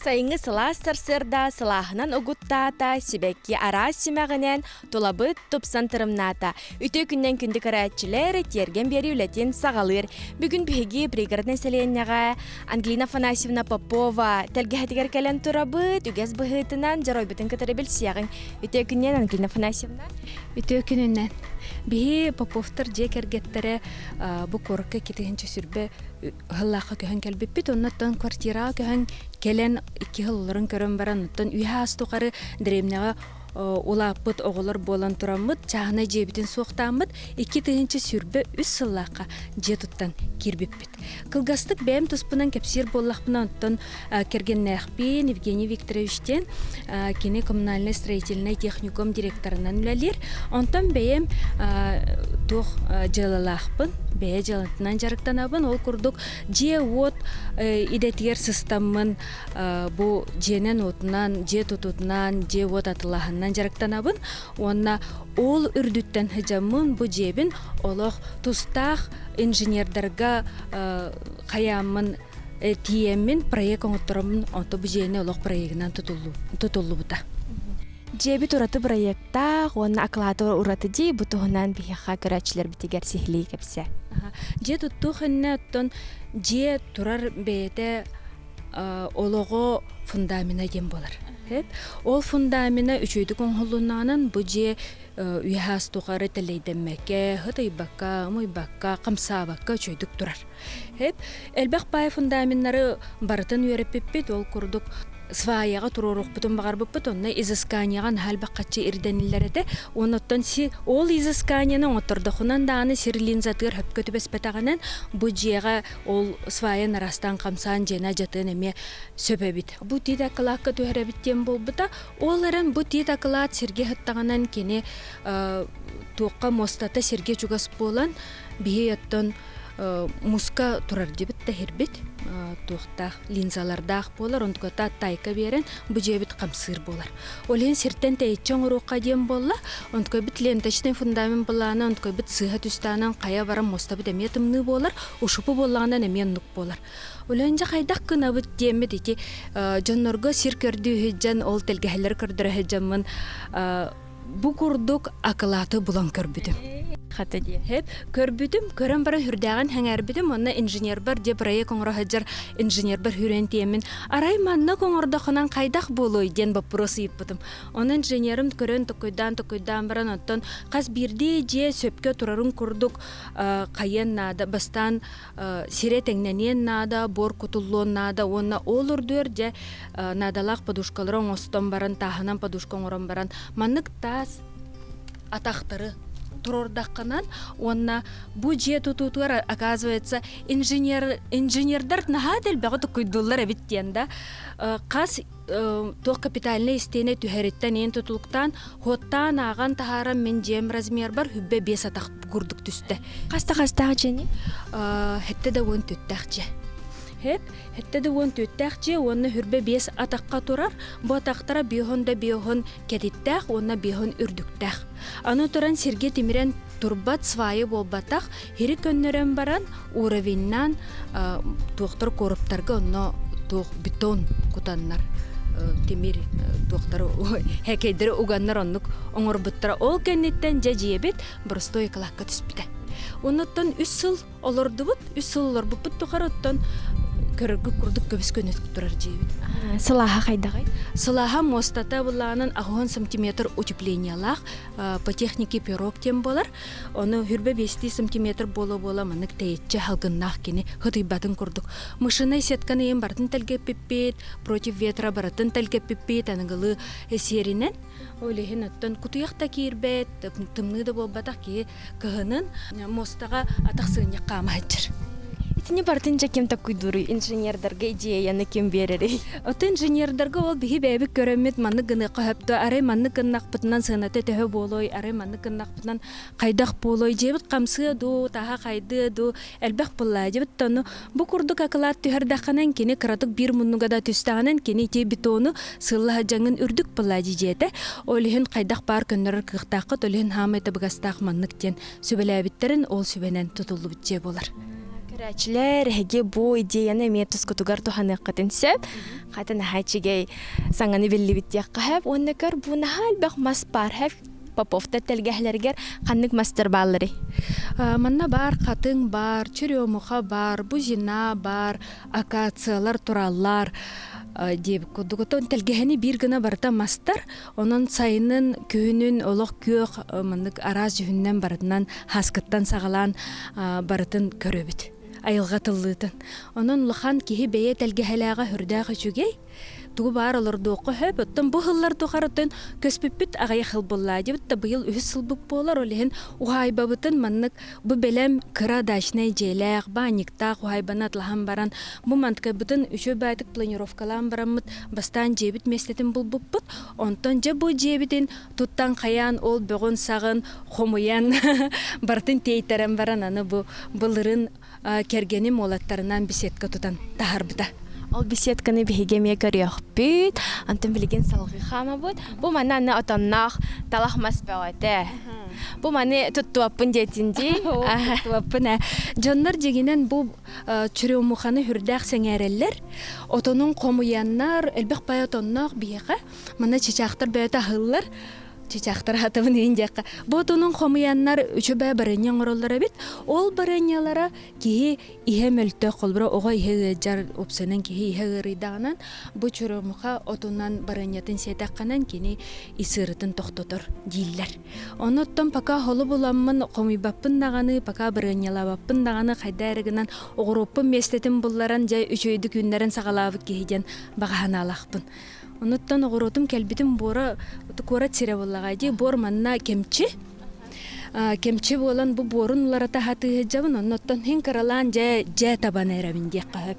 Сайыҥҥы сылаас сарсыарда сылааһынан угуттаата, сибэкки араас симэҕинэн тулабыт тупсан тырымнаата. Үтүө күннэн күндү көрөөччүлэр, тиэргэн биэрии үлэтин саҕалыыр. Бүгүн биһиги пригороднай сэлиэнньэҕэ Ангелина Афанасьевна Попова тэлгэһэтигэр кэлэн турабыт. Үгэс быһыытынан дьоруойбутун кытары билсиэҕиҥ. Үтүө күннэн, Ангелина Афанасьевна. Үтүө күнүнэн. Биһи Поповтар дьиэ кэргэттэрэ бу куоракка 2 сүрбэ ыһыллаахха көһөн кэлбиппит. Оннуттан квартираҕа көһөн кэлэн 2 сыл олорон көрөн баран, оттон үһэ аас тухары дэриэбинэҕэ улааппыт оҕолор буолан тураммыт, чааһынай дьиэбитин суохтааммыт, 2023 сыллаахха дьиэ туттан киирбиппит. Кылгастык бэйэм туспунан кэпсиир буоллахпына, оттон кэргэннээхпин Евгений Викторович диэн, кини коммунальнай строительнай техникум директорынан үлэлиир. Онтон бэйэм туох дьыалалаахпын, бэйэ дьыалатынан дьарыктанабын. Ол курдук дьиэ-уот идэтигэр сыстаммын, бу дьиэнэн-уотунан, дьиэ тутуутунан, дьиэ-уот атылааһынынан дьарыктанабын. Уонна ол үрдүттэн сыдьаммын бу дьиэбин олох тустаах инженердарга хайааммын тиийэммин проект оҥоттороммун, онто бу дьиэни олох проегынан тутуллубута. Дьиэбит ураты проектаах уонна акылаата ураты дии, бу туһунан биһиэхэ көрөөччүлэрбитигэр сиһилии кэпсээ. Дьиэ туттуох иннинэ оттон дьиэ турар бэйэтэ олоҕо фундамена диэн буолар. Ол фундамена үчүгэйдик оҥоһуллуннаҕынан бу дьиэ үөһэ тухары тэлэйдэммэккэ, хытыйбакка, ымыйбакка, хамсаабакка үчүгэйдик турар. Элбэх баай фундаменнары барытын үөрэппиппит, ол курдук сваяҕа туруоруохпутун баҕарбыппыт, онно изысканияҕа наһаа элбэх хаччы ирдэниллэр этэ. Онуттан си ол изысканияны оҥоттордохунан даҕаны сир линзатыгар хөпкө түбэспэтэҕинэн бу дьиэҕэ ол свая араастаан хамсаан дьиэни адьатыан эмиэ сөп эбит. Бу тиит акылаакка түһэрэбит диэн буолбута. Ол эрэн бу тиит акылаат сиргэ сыттаҕынан кини туохха муостата сиргэ чугас буолан биһи оттон муска турар дибит да иһирбит туохтаах линзалардаах буолар, онтуката тайка биэрэн бу дьиэбит хамсыыр буолар. Ол иһин сиртэн тэйиччи оҥоруохха диэн буолла. Онтукайбыт ленточный фундамент былаана, онтукайбыт сыыһа түстээнэн хайа баран муостабыт эмиэ тымныы буолар, ушупу буоллаҕынан эмиэ оннук буолар. Ол дьэ хайдах гынабыт диэммит ити дьоннорго сир көрдүү сылдьан, ол тэлгэһэлэри көрдөрө сылдьаммын бу курдук акылааты булан көрбүтүм. Хата диэ. Хеп, көрбүтүм, көрөн баран хүрдээҕин сэҥээрбитим, онно инженербар дьэ проект оҥоро сылдьар инженербар хүрэн тиэммин, арай маннык оҥордоххунан хайдах буолуой диэн боппуруос ыйыппытым. Ону инженерим көрөн токуйдаан-токуйдаан баран, оттон хас биирдии дьиэ сөпкө турарын курдук хайыан наада, бастаан сирэ тэҥнэниэн наада, буор кутуллуон наада уонна ол үрдүгэр дьэ наадалаах подушкалары оҥостон баран, тааһынан подушка оҥорон баран, маннык таас атахтары туруордаххынан уонна бу дьиэ тутуутугар оказывается инженер инженердар наһаа да элбэҕи туккуйдууллар эбит диэн да хас туох капитальнай истиэнэ түһэриттэн иэн тутулуктаан хуоттаан ааҕан таһааран мин дьиэм размербар 25 атах курдук түстэ. Хаста хастаах дьиэни? 74-тээх дьиэ. Хеп, 74-тээх дьиэ уонна 25 атахха турар. Бу атахтара биоһон да биоһон кэтиттээх уонна биоһон үрдүктээх. Аны туран сиргэ тимирэн турбат свайы буолбатах, хири көннөрөн баран уровеньнаан туохтар коробтарга онно туох бетон кутаннар тимир туохтары хэкэйдэри уганнар оннук оҥорбуттара. Ол кэнниттэн дьэ дьиэбит боростуой кылаакка түспүтэ. Оннуттан 3 сыл олордубут, 3 сыл олорбуппут тухары оттон көрөргө курдук көбүс көнөтүк турар дьиэбит. Сылааһа хайдаҕый? Сылааһа муостата былаанын 80 сантиметр утеплениялаах по технике пирог диэн буолар. Ону 25 сантиметр буола-буола маннык тэйиччи халгыннаах кини хытыйбатын курдук. Мышиной сетканы иин барытын тэлгэппиппит, против ветра барытын тэлгэппиппит аныгылыы сиэринэн. Ол иһин оттон кутуйах да киирбэт, тымныы да буолбатах киһи кыһынын муостаҕа атах сыынньах хаама сылдьар. Итини барытын дьэ ким таккуйдууруй? Инженердарга идеяны ким биэрэрий? Оттон инженердарга ол биһи бэйэбит көрөммүт маннык гыныахха сөп дуо, арай маннык гыннахпытынан сыаната төһө буолуой, арай маннык гыннахпытынан хайдах буолуой, дьиэбит хамсыа дуу, таһа хайдыа дуу, элбэх буоллаа дьиэбит ону бу курдук акылаат түһэрдэххинэн кини кыратык биир муннуга да түстэҕинэн кини ити бетону сыллаһа дьаҥын үрдүк буоллаа дьиэтэ. Ол иһин хайдах баар көннөрөр кыахтааххыт, ол иһин хаамай табыгастаах маннык диэн сүбэлээбиттэрин ол сүбэнэн тутуллубут дьиэ буолар. Көрөөччүлэр, эһиги бу идеяны эмиэ тускутугар туһаныаххытын сөп. Хата наһаа үчүгэй саҥаны биллибит диэххэ сөп. Уонна көр, бу наһаа элбэх мас баар сөп. Поповтар тэлгэһэлэригэр ханнык мастар баалларый? Манна баар хатыҥ баар, черемуха баар, бузина баар, акациялар тураллар диэбит курдук. Оттон тэлгэһэни биир гына барыта мастар. Онон сайынын, күһүнүн олох күөх маннык араас дьүһүнүнэн барытынан хаскыттан саҕалаан барытын көрөбүт. Айылҕа тыллыытын. Онон улахан киһи бэйэ тэлгэһэлээҕэ сүрдээх үчүгэй. Тугу баар олордуохха сөп. Оттон бу сыллар тухарытын көспүппүт аҕыйах сыл буолла дибит да быйыл үһүс сылбыт буолар. Ол иһин уһаайбабытын маннык бу бэлэм кыра дачнай дьиэлээх, баанньыктаах уһаайбаны атлаһан баран бу манткайбытын үчүгэй баайтык планировкалаан бараммыт бастаан дьиэбит миэстэтин булбуппут. Онтон дьэ бу дьиэбитин туттан хайаан ол бөҕүн-саҕын хомуйан барытын тиэйтэрэн баран аны бу былырын кэргэним уолаттарынан беседка тутан таһаарбыта. Ол беседканы биһиги эмиэ көрүөхпүт. Онтон билигин салҕыы хаамабыт. Бу маны аны отонноох талах мас бөҕөтө. Бу маны туттуоппун диэтин дии. Туттуоппун ээ. Дьоннор дьиҥинэн бу черемуханы үрдээх сэҥээрэллэр. Отонун хомуйаннар, элбэх баай отонноох биһиэхэ. Манна чычаахтар бэйэтэ аһыыллар. Чычаахтар аһатабын иһин диэххэ. Бу отонун хомуйаннар үчүгэй барыанньа оҥороллор эбит. Ол барыанньалара киһи иһэ мөлтөх, холобура оҕо иһэ ыалдьар, уопсайынан киһи иһэ ыарыйдаҕынан, бу черемуха отунан барыанньатын сиэтэххинэн кини ис ыарыытын тохтотор дииллэр. Онуттан пока холу буламмын хомуйбаппын даҕаны, пока барыанньалаабаппын даҕаны хайда эрэ гынан оҕуруоппун миэстэтин булларан дьэ үчүгэйдик үүннэрэн саҕалаабыт киһи диэн баҕа санаалаахпын. Онуттан оҕуруотум кэлбитим буора куорат сирэ буоллаҕа дии, буор манна кэмчи. Кэмчи буолан бу буорун уларыта сатыыһыдьабын, оннуттан иһин кыралаан дьэ дьэ табан эрэбин диэххэ сөп.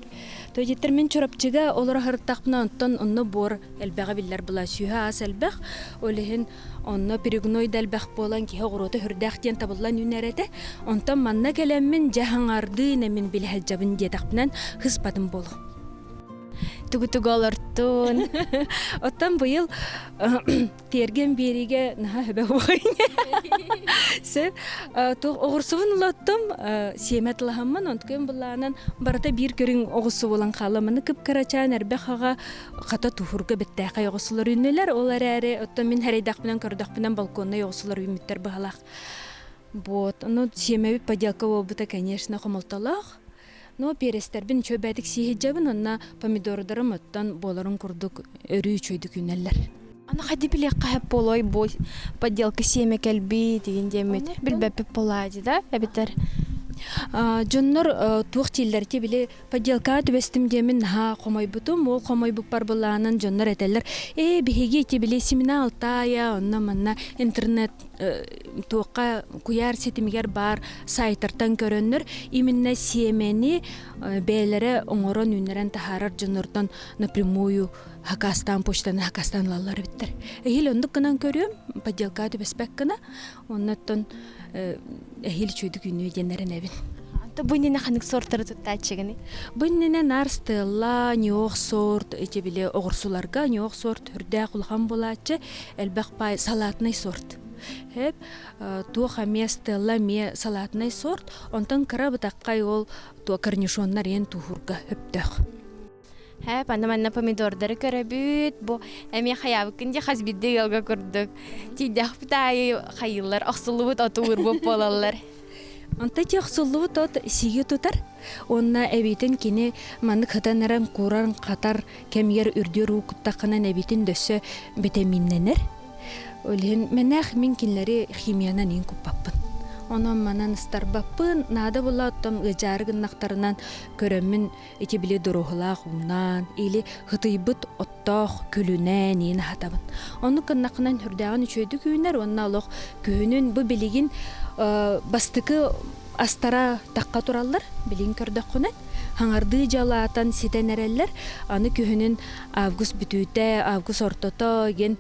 Тоҕо мин Чурапчыга олоро сырыттахпына онтон онно буор элбэҕэ биллэр була сүүһэ аас элбэх. Ол иһин онно перегной да элбэх буолан киһи оҕуруота сүрдээх диэн табыллан үүнэр этэ. Онтон манна кэлэммин дьэ хаҥардыы нэмин билэ сылдьабын диэтэхпинэн сыспатым буолуо. Тугу-тугу олортун? Оттон быйыл тиэргэн биэриигэ наһаа хөбө Сөп. Оҕурсубун улаттым, сиэмэ тылаһаммын, онтукайым былаанан барыта биир көрүҥ оҕурсу буолан хаалла. Маны кып-кырачаан эрбэх аҕа хата туһурга бэттээхэй оҕурсулар үүннүлэр. Ол эрээри оттон мин хэрэйдэхпинэн көрдөхпүнэн балконнай оҕурсулар үүммүттэр быһалаах. Вот, ону сиэмэбит поделка буолбута, конечно, хомолтолоох. Но перестэрбин үчүгэйдик сииһидьэбин, онно помидордарым оттон буоларын курдук өрүү үчүгэйдик үүнэллэр. Аны хайды билиэххэ сөп буолуой бу подделка сиэмэ кэлбит деген диэммит билбэппит буолаадьы да эбэтэр Дьоннор туох дииллэр ти били подделкаҕа түбэстим диэмин наһаа хомойбутум. Ол хомойбуппар былаанан дьоннор этэллэр ээ биһиги ити били семена Алтая онно манна интернет туохха куйаар ситимигэр баар сайтартан көрөннөр именно сиэмэни бэйэлэрэ оҥорон үүннэрэн таһаарар дьоннортон напрямую хакастаан почтаны хакастаан ылаллар эбиттэр. Эһиил оннук гынан көрүөм, подделкаҕа түбэспэт гына. Оннуттан эһиил үчүгэйдик үүнүө диэн эрэнэбин. Бу иннинэ ханнык сортары туттааччыгыный? Бу иннинэ наар Стелла, ньуох сорт, ити били оҕурсуларга ньуох сорт үрдээх улахан буолааччы, элбэх паай салатный сорт. Хэп, туох эмиэ Стелла эмиэ салатный сорт, онтон кыра бытаххай ол туо корнишоннар иэн туһурга өптөөх. Һэ, панна манна помидордары көрөбүт. Бу эмиэ хайаабыккын дии хас биирдии ыалга курдук. Тиийдэхпит аайы хайыыллар, охсуллубут оту уурбут буолаллар. Онто ити охсуллубут от сиги тутар. Уонна эбиитин кини маннык хатан эрэн кууран хатар кэмигэр үрдүөр уу куттаххынан эбиитин дөссө битэмииннэнэр. Ол иһин мэнээх мин кинилэри химиянан иин куппаппын. Онон манан ыстарбаппын, наада була оттон ыдьаары гыннахтарынан көрөммүн ити били доруоһулаах умнаан или хытыйбыт оттоох күлүнээн иин аһатабын. Оннук гыннаххынан үрдээҕин үчүгэйдик үүнэр уонна олох күһүнүн бу билигин бастакы астара тахха тураллар билигин көрдөххүнэ хаҥардыы дьалаатан ситэн эрэллэр аны күһүнүн август бүтүүтэ август ортото диэн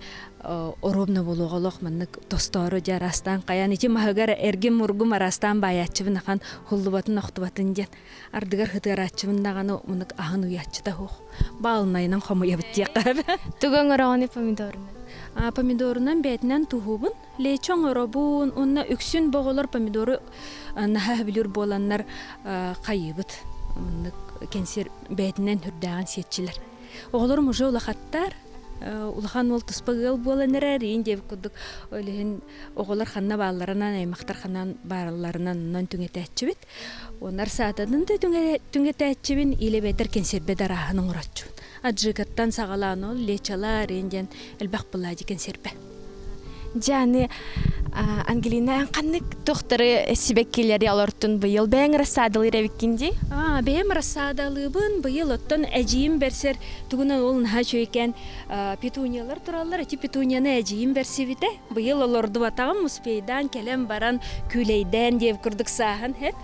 оруобуна буолуоҕа олох маннык тостоору дьэ араастаан хайаан ити маһыгар эргим-мургум араастаан баайааччыбын ахан хуллубатын охтубатын диэн ардыгар хытыарааччыбын даҕаны мунык аһын уйааччыта суох баалынайынан хомуйабыт диэххэ Тугу оҥороҕуный помидорунан? Помидорунан бэйэтинэн туһуубун. Лечо оҥоробун уонна үксүн боҕолор помидору наһаа сөбүлүүр буоланнар хайыыбыт. Маннык кэнсиэр бэйэтинэн үрдээҕин сиэччилэр. Оҕолорум уже улахаттар. Улахан уол туспа ыал буолан эрэр, иин диэбит курдук ол иһин оҕолор ханна баалларынан, аймахтар ханан баалларынан онон түҥэтээччибит. Оннар саатанын да түҥэтээччибин, илэ бэтэр кэнсиэрбэ дарааһын оҥороччубун. Аджикаттан саҕалаан ол лечалар иин диэн элбэх былаадьы кэнсиэрбэ. Дьэ аны Ангелина ханнык тохторы сибэккилэри олортун быйыл бэйэҥ рассадалыыр эбиккин дии? Аа, бэйэм рассадалыыбын быйыл оттон эдьиийим бэрсэр тугунан ол наһаа үчүгэйкээн петуниялар тураллар ити петунияны эдьиийим бэрсибитэ быйыл олордубатаҕым успейдаан кэлэн баран күүлэйдээн диэбит курдук сааһын хэт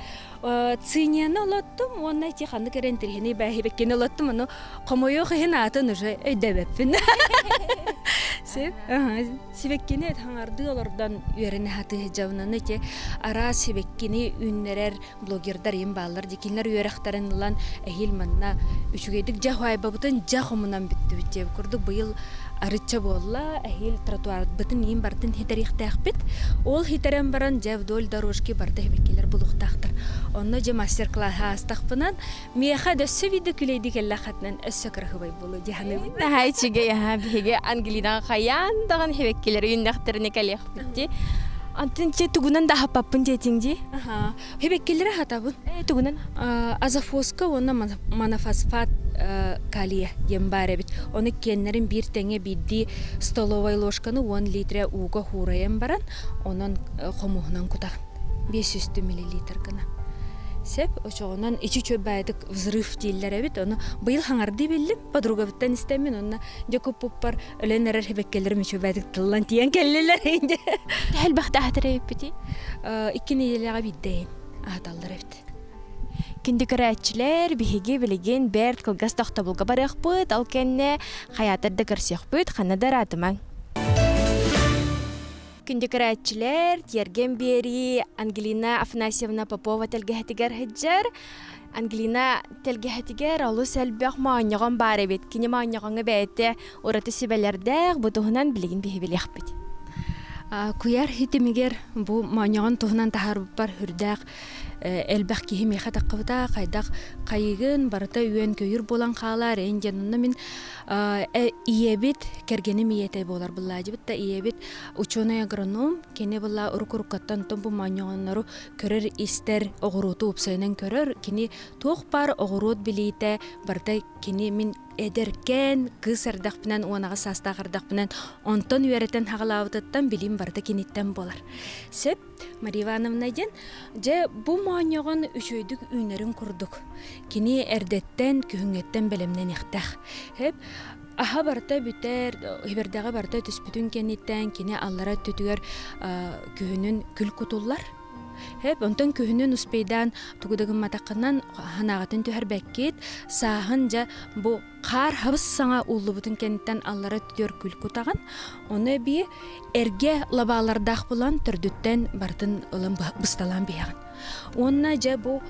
цинияны олоттум уонна ити ханнык эрэ интириэһинэй бээһибэккини олоттум ону хомойуох иһин аатын уже өйдөөбөппүн Сип сибэккини хаҥардыы олордон үөрэнэ сатыы сылдьабын ити араас сибэккини үүннэрэр блогердар им бааллар дикиннэр үөрэхтэрин ылан эһиил манна үчүгэйдик дьэ хуайбабытын дьэ хомунан бүттүбүт диэбит курдук быйыл арычча буолла эһиил тротуарбытын иин бартын хитэриэхтээхпит ол хитэрэн баран дьэ вдоль дорожки барда хибиккилэр булуохтаахтар онно дьэ мастер-класс аастахпынан миэхэ дөссө виде күлэйди кэллэххэтинэн өссө кырахыбай буолу дьаһаныбын Наһаа үчүгэй аһа биһиги Ангелинаҕа хайаан даҕаны хибэккилэри үүннэхтэринэ кэлиэхпит дии. Антын че тугунан да аһаппаппын диэтиҥ дии? Аха. Хибэккилэри аһатабын. Э, тугунан? Азофоска уонна монофосфат калия диэн баар эбит. Ону киэннэрин биир тэҥэ биирдии столовай ложканы 10 литрэ ууга хуурайан баран, онон хомуһунан кутаҕын. 500 миллилитр гына. Сеп, очоҕунан ичи чөббаайдык взрыв дииллэр эбит. Ону быйыл хаҥардыы биллим, подругабыттан истэммин, онно дьокуппуппар өлөн эрэр хибэккэлэрим үчүгэйдик тыллан тиийэн кэллилэр. Элбэхтэ аһатар эбиппитий? Икки нэдиэлэҕэ биирдэйим аһаталлар эбит. Күндү көрөөччүлэр, биһиги билигин бэрт кылгас тохтобулга барыахпыт, ол кэннэ хайаатар да көрсүөхпүт, ханна да ыраатымаҥ. Күндү көрөөччүлэр, тиэргэн биэрии Ангелина Афанасьевна Попова тэлгэһэтигэр сылдьар. Ангелина тэлгэһэтигэр олус элбэх моонньоҕон баар эбит. Кини моонньоҕоҥҥо бэйэтэ ураты сүбэлэрдээх, бу туһунан билигин биһи билиэхпит. Куйаар хитимигэр бу моонньоҕон туһунан таһаарбыппар үрдээх элбэх киһи миэхэ таххыбыта хайдах хайыгын барыта үөн-көйүр буолан хаалаар эн диэн онно мин ийэбит кэргэним ийэтэ буолар былаадьыбыт да ийэбит ученый агроном кини была уруккаттан бу моонньоҕоннору көрөр истэр оҕуруоту уопсайынан көрөр кини туох баар оҕуруот билиитэ барыта кини мин эдэркээн кыыс эрдэхпинэн 18 саастаах эрдэхпинэн онтон үөрэтэн хаҕалаабытыттан билим барыта киниттэн буолар сөп Мария Ивановна диэн дьэ бу моонньоҕон үчүгэйдик үүнэрин курдук кини эрдэттэн күһүҥҥэттэн бэлэмнэниэхтээх сөп аһа барыта бүтэр хибэрдэҕэ барыта түспүтүн кэнниттэн кини аллара өттүтүгэр күһүнүн күл кутуллар Хэп, онтон күһүнүн успейдаан тугу да гымматаххынан ханаҕатын түһэрбэккит, сааһын дьэ бу хаар хабыс саҥа ууллубутун кэнниттэн аллара өттүгэр күл кутаҕын, ону эбии эргэ лабаалардаах булан төрдүттэн барытын ылан бысталаан биһэҕин. Уонна дьэ бу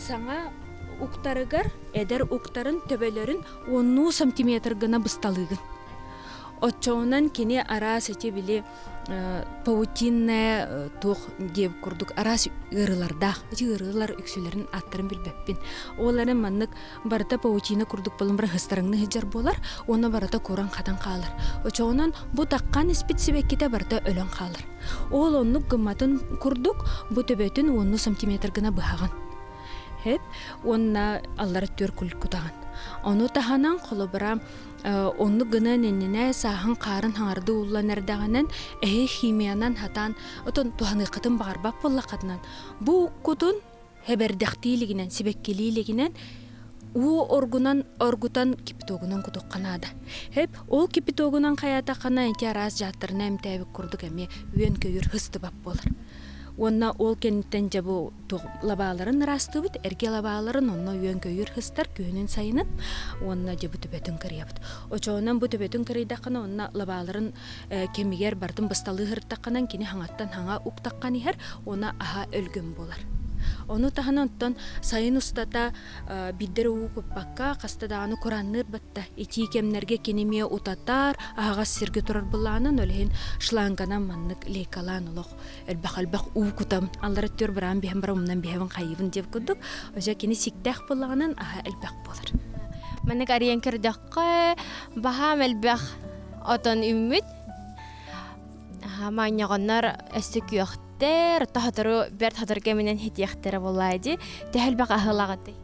саҥа уктарыгар эдэр уктарын төбөлөрүн уоннуу сантиметр гына бысталыыгын. Оччоҕунан кини араас ити били паутинная туох диэбит курдук араас ыарыылардаах. Ити ыарыылар үксүлэрин ааттарын билбэппин. Ол эрэн маннык барыта паутина курдук буолан баран хыстарыҥны сылдьар буолар уонна барыта куран-хатан хаалар. Оччоҕунан бу таххан испит сибэккитэ барыта өлөн хаалар. Ол оннук гымматын курдук бу төбөтүн уонну сантиметр гына быһаҕын. Хэп уонна аллара түөр кутаҕын. Ону таһынан холобура оннук гынан иннинэ сааһын хаарын хаҥарды ууллан эрдэҕинэн эһи химиянан хатаан отон туһаныаххытын баҕарбат буоллаххытынан бу уккутун хэбэрдэхтии илигинэн сибэккилии илигинэн уу оргунан оргутан кипятогунан кутухха наада. Хэп ол кипятогунан хайаатаххына ити араас дьааттарына эмтээбит курдук эмиэ үөн-көйүр хыстыбат буолар. Уонна ол кэнниттэн дьэ бу лабааларын ыраастыыбыт, эргэ лабааларын онно үөн-көйүүр хыстар күһүнүн сайынын уонна дьэ бу төбөтүн кырыйабыт. Очоонон бу төбөтүн кырыйдаххына онно лабааларын кэмигэр бардын бысталыы сырыттаххынан кини хаҥаттан хаҥа уктаххан иһэр уонна аһа өлгөм буолар. Ону таһынан оттон сайын устата биирдэр уу куппакка хаста даҕаны кураанныыр батта. Итии кэмнэргэ кини эмиэ утатар, аһаҕас сиргэ турар былаанын, ол иһин шланганан маннык лейкалаан олох элбэх-элбэх уу кутам. Аллара өттүгэр быраан биһэн баран умнан биһэбин хайыыбын диэбит курдук. Ожа кини сиктээх буоллаҕынан аһа элбэх буолар. Маннык арыйан көрдөххө, баһаам элбэх отон үүммүт. Маанньаҕаннар өссө күөхтэр, тоһотору бэрт сотору кэминэн хитиэхтэрэ буоллаа дии. Төһө элбэх аһылаҕытый?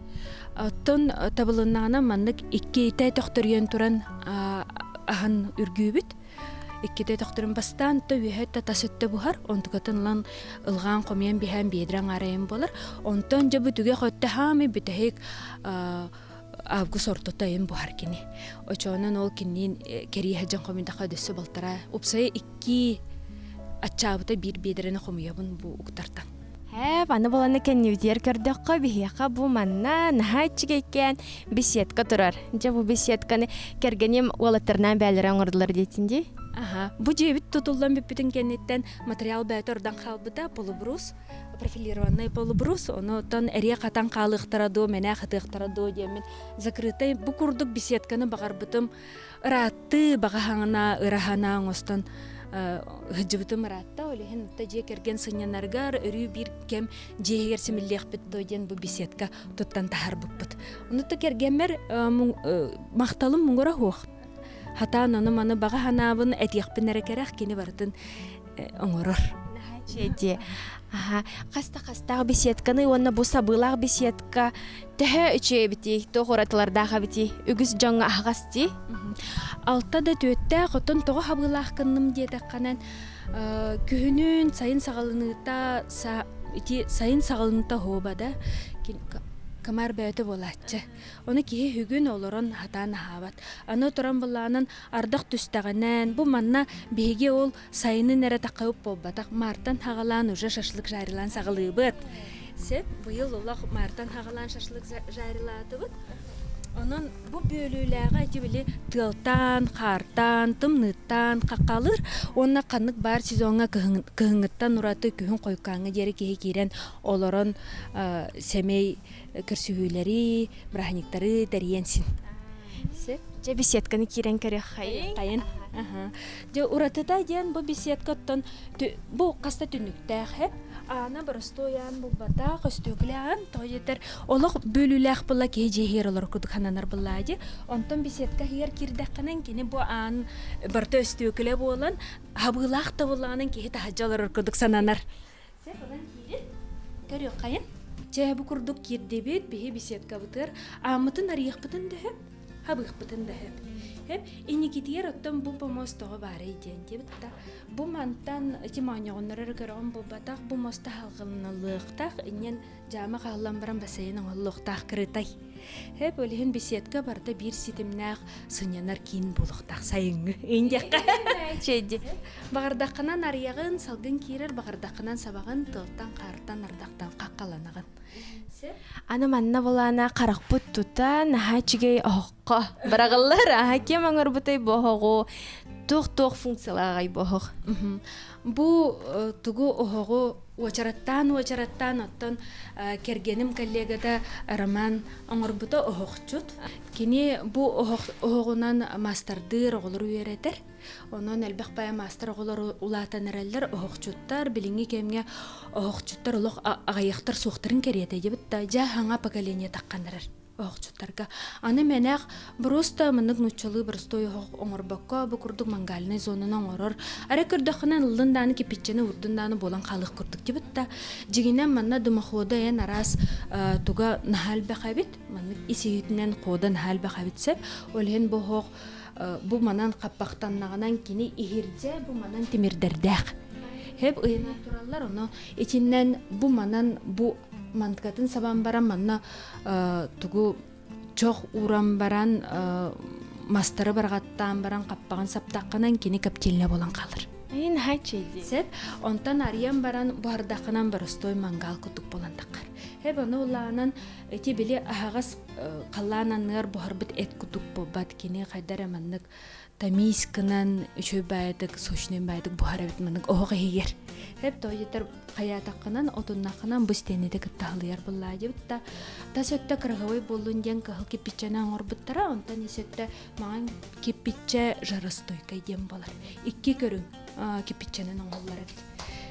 Оттон табылыннаҕына маннык иккитэ төхтөрүйэн туран аһан үргүүбүт. Иккитэ төхтөрүн бастаан то үөһэ өттө тас өттө буһар, онтукатын ылан ылҕаан хомуйан биһээн биэдэрэ аҥаарайын буолар. Онтон дьэ бу түгэх өттө хаамый бүтэһик август ортото айын буһар кини. Очоонон ол киниин кэрии сылдьан хомуйдахха өссө балтараа упсайа икки аччаабыта биир биэдэрэни хомуйабын бу уктартан. Ээ, аны буланы кэннибитигэр көрдөххө, биһиэхэ бу манна наһаа иччигэйкээн беседка турар. Дьэ, бу беседканы кэргэним уолаттарынаан бээлэрэ оҥордулар диэтин дии. Аха, бу дьиэбит тутуллан бүппүтүн кэнниттэн материал бэйэтэ ордон хаалбыта, полубрус, профилированный полубрус, ону оттон эриэ хатан хаалыахтара дуо, мэнээ хатыахтара дуо диэммин закрытай бу курдук беседканы баҕарбытым ырааттыы баҕаһаҥына ыраһана оҥостон сылдьыбытым ыраатта. Ол иһин та дьиэ кэргэн сынньанарыгар өрүү биир кэм дьиэ иһигэр симиллиэхпит дуо диэн бу беседка туттан таһаарбыппыт. Ону та кэргэммэр махталым муҥура суох. Хатаан ону маны баҕа санаабын этиэхпин эрэ кэрэх кини барытын оҥорор. Дии. Аха, хаста хастаах беседканы уонна бу сабыылаах беседка төһө үчүгэй эбитий, туох уратылардаах эбитий? Үгүс дьоҥҥо аһаҕас дии. Алта да түөттээх, оттон тоҕо хабыылаах гынным диэтэххинэн, күһүнүн сайын саҕаланыыта ити сайын саҕаланыыта оһуоба да комар бөөтө буолааччы. Ону киһи бүгүн олорон хатаан аһаабат. Аны туран былаанын ардах түстэҕинэн, бу манна биһиги ол сайынын эрэ таххайып буолбатах, мартан хаҕалаан уже шашлык жарилаан саҕалыыбыт. Сеп, быйыл олох мартан хаҕалаан шашлык жарилаатыбыт. Онон бу бүөлүүлээҕи ити били тыалтан, хаартан, тымныыттан хаххалыыр уонна ханнык баар сезоҥҥа кыһыҥҥыттан ураты күһүн хойуккааҥҥа диэри киһи киирэн олорон сэмэй көрсүһүүлэри, бырааһынньыктары тэрийэн син. Дьэ беседканы киирэн көрүөххэйин. Хайын. Дьэ уратыта диэн бу беседка оттон бу хаста түннүктээх һэп. Аана боростуой аан булбатах, өстүөкүлэ аан, тоҕо диэтэр олох бөлүүлээх була киһи дьиэһиэр олор курдук хананар буллаа дии. Онтон беседка иһигэр киирдэххинэн кини бу аан барыта өстүөкүлэ буолан, хабыылаах да буоллаҕынан киһи таһырдьа олорор курдук сананар. Сеп ылан киирин, көрүөххэйин. Чэ, бу курдук киирдибит, биһи беседкабытыгар ааммытын арыйыахпытын да сөп, хабыахпытын да сөп. Сөп, инникитигэр оттон бу помост тоҕо баарый диэн диэбит да, бу мантан ити моонньоҕоннор эрэ көрөҕүн буолбатах, бу моста халҕылыналлыахтаах, инньэн дьаама хааллан баран бассейн оҥоһуллуохтаах кырытай. Сөп, ол иһин беседка барыта биир ситимнээх сынньанар киин буолуохтаах сайыҥҥы индиэххэ. Чэйди. Баҕардаххынан арыйаҕын, салгын киирэр, баҕардаххынан сабаҕын, тыалтан, хаартан, ардахтан хаххаланаҕын. Аны манна булаана харахпыт тута наһаа үчүгэй оһоххо быраҕыллар. Аха ким оҥорбутай бу оһоҕу? Туох-туох функциялааҕай бу оһох? Бу тугу оһоҕу уочараттаан-уочараттаан оттон кэргэним коллегата Роман оҥорбута оһохчут. Кини бу оһоҕунан маастардыыр оҕолору үөрэтэр. Онон элбэх баайа маастар оҕолор улаатан эрэллэр, оһохчуттар билиҥҥи кэмҥэ оһохчуттар олох аҕыйахтар суохтарын кэриэтэ диэбит да дьэ хаҥа поколение таххан эрэр оһохчуттарга. Аны мэнэх просто маннык нууччалыы боростуой оһох оҥорбокко бу курдук мангальнай зонаны оҥорор. Арай көрдөххүнэ ыллын дааны кипиччэни урдун дааны буолан хаалыах курдук диэбит да дьиҥинэн манна дымохода эн араас туга наһаа элбэх эбит. Маннык ис иһитинэн хода наһаа элбэх эбит сөп. Ол иһин бу оһох бу манан хаппахтаннаҕынан кини иһирдьэ бу манан тимирдэрдээх. Хэп ыйынан тураллар, ону итиннэн бу манан бу манткатын сабан баран манна тугу чох ууран баран мастары барҕаттаан баран хаппаҕын саптаххынан кини коптильня буолан хаалар. Ин хачи Сеп, онтон арыйан баран буһардаххынан боростой мангал кутук буолан таххар. Хэп ону улаанан ити били аһаҕас халлаан анныгар буһарбыт эт кутук буолбат кини хайда эрэ маннык Тамискынан үчүгэй баайдык, сочный баайдык буһар эбит маннык оһох иһигэр. Эп тоойутар хайаатаххынан, отуннаххынан бу стенете кытта халыйар буллаа дебит та. Тас өттө кыраһыбай буоллун диэн кыһыл кирпиччэни оҥорбуттара, онтон ис өттө маҥан кирпиччэ жаростойкай диэн буолар. Икки көрүҥ кирпиччэнэн оҥоһуллар эбит.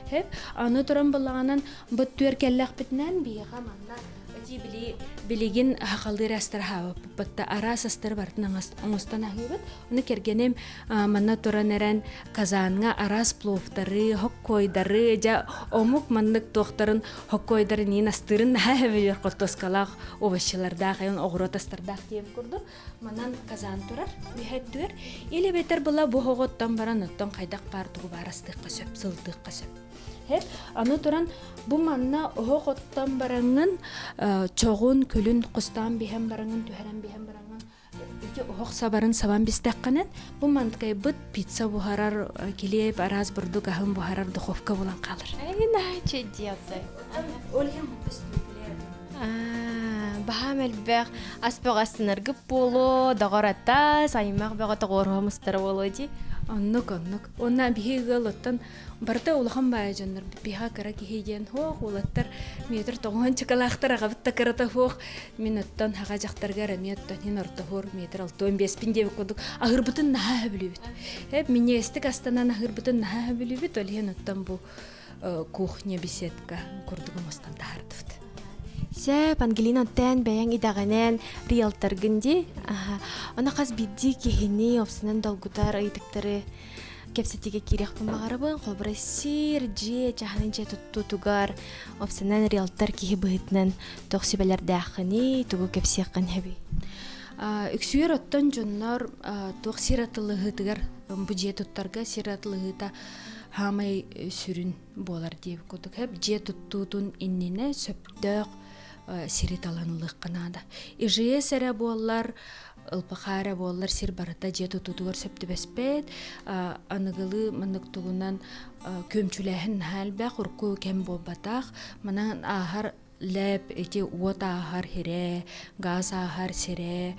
Хеп, аны туран буллаҕынан бу түөркэллэхпитинэн биһиэхэ манна эти били билигин хахалыыр астар хаабыппыт араас астары барытын оҥостон аһыыбыт. Ону кэргэним манна туран эрэн Казанҥа араас пловтары, хоккойдары, дьэ омук маннык туохтарын хоккойдарын иин астыырын наһаа хэбийэр хортуоскалаах овощелардаах, эйон оҕуруот астардаах диэн курдук. Манан казан турар, үһэттүөр. Или бэтэр была бу оҕоттон баран оттон хайдах баар тугу баар астыахха сөп, сылытыахха сөп. Хэ, аны туран бу манна оһох оттон бараҥҥын чоҕун, күлүн хостаан биһэн бараҥҥын, түһэрэн биһэн бараҥҥын ити оһох сабарын сабан бистэххинэн бу манткайбыт пицца буһарар, килиэп, араас бурдук аһын буһарар духовка булан хаалар. Иначе делай. Ол иһин Баһаам элбэх ас бөҕө астынаргыт буолуо, доҕор атас, аймах бөҕө тоҕуоруһа мустара буолуо дии. Оннук, оннук. Уонна биһи ыал оттон барыта улахан баайа дьоннор биһа кыра киһи диэн хуох уолаттар метр тоҕуһун чыкалаахтар аҕабыт да кырата хуох мин оттон хаҕа дьахтаргар эмиэ оттон хин ортоһуор метр алтуон биэспин диэбит курдук аһырбытын наһаа сөбүлүүбүт. Эп минньигэстик астанан аһырбытын наһаа сөбүлүүбүт ол иһин оттон бу кухня беседка курдук оҥостон таһаардыбыт. Сөп, Ангелина, оттон бэйэҥ идэҕинэн риэлторгын дии. Ону хас биирдии киһини опсунан долгутар ыйытыктары кэпсэтиигэ киириэхпин баҕарабын. Холобура, сир, дьиэ, чаһыны дьиэ туттуутугар опсунан риэлтор киһи быһыытынан туох сүбэлэрдээххиний, тугу кэпсиэххин сөбүй? Үксүгэр оттон дьоннор туох сир атылыһыытыгар бу дьиэ туттарга сир атылыһыыта хаамай сүрүн буолар диэбит курдук хэп дьиэ туттуутун иннинэ сөптөөх сири талан ылыахха наада. ИЖС эрэ буоллар, ЛПХ эрэ буоллар сир барыта дьиэ тутуутугар сөп түбэспэт. Аныгылыы маннык тугунан күөмчүлээһин наһаа элбэх, урукку кэм буолбатах. Манан ааһар лэп ити уот ааһар сирэ, газ ааһар сирэ,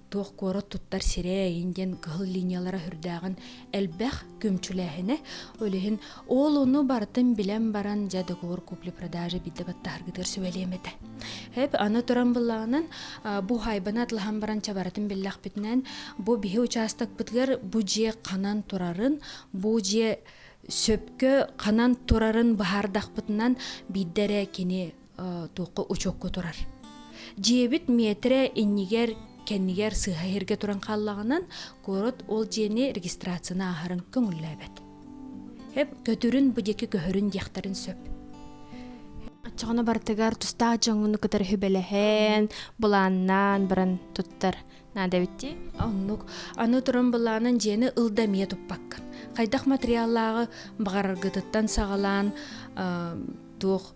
туох куорат туттар сирэ эйин диэн кыһыл линиялара үрдээҕин элбэх күөмчүлээһинэ. Ол иһин ол ону барытын билэн баран дьэ договор купли-продажи биирдэ баттаһаргытыгар сүбэлиэм этэ. Хэп аны туран былаанан бу хайбаны атлаһан баран чабаратын биллэхпитинэн бу биһи учаастакпытыгар бу дьиэ ханан турарын, бу дьиэ сөпкө ханан турарын быһаардахпытынан биирдэ эрэ кини туохха учуокка турар. Дьиэбит миэтэрэ иннигэр кэннигэр сыыһа иһиргэ туран хааллаҕынан куорат ол дьиэни регистрацияны ааһарын көҥүллээбэт. Эп көтүрүн бу диэки көһөрүн диэхтэрин сөп. Оччоҕуна барытыгар тустаах дьоҥҥуну кытары сүбэлэһэн, былааннаан баран туттар наада эбит дии. Оннук. Аны туран былаанын дьиэни ыл да эмиэ туппаккын. Хайдах материаллааҕы баҕараргытыттан саҕалаан туох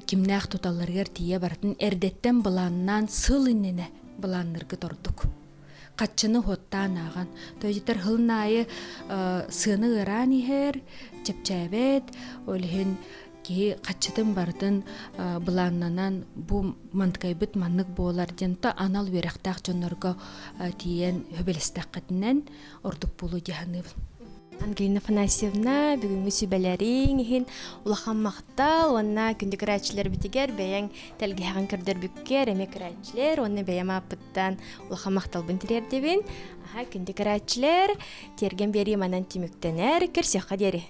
кимнээх туталларыгар тиийэ барытын эрдэттэн былааннаан сыл иннинэ былаанныргыт ордук. Хаччыны уоттаан ааҕан. Тойтер хылын аайы сыаны ыараан иһэр, чэпчээбэт, ол иһин киһи хаччытын барытын былааннанан бу манткайбыт маннык буолар диэн то анал үөрэхтээх дьоннорго тиийэн хөбөлөстөххүтүнэн ордук буолуо дии саныыбын. Ангелина Афанасьевна, бүгүҥҥү сүбэлэриҥ иһин улахан махтал уонна күндү көрөөччүлэрбитигэр бэйэҥ тэлгэһэҕин көрдөрбүккэр эмиэ көрөөччүлэр уонна бэйэм ааппыттан улахан махталбын тириэрдэбин. Аха, күндү көрөөччүлэр, тиэргэн биэрии манан түмүктэнэр. Көрсүөххэ диэри.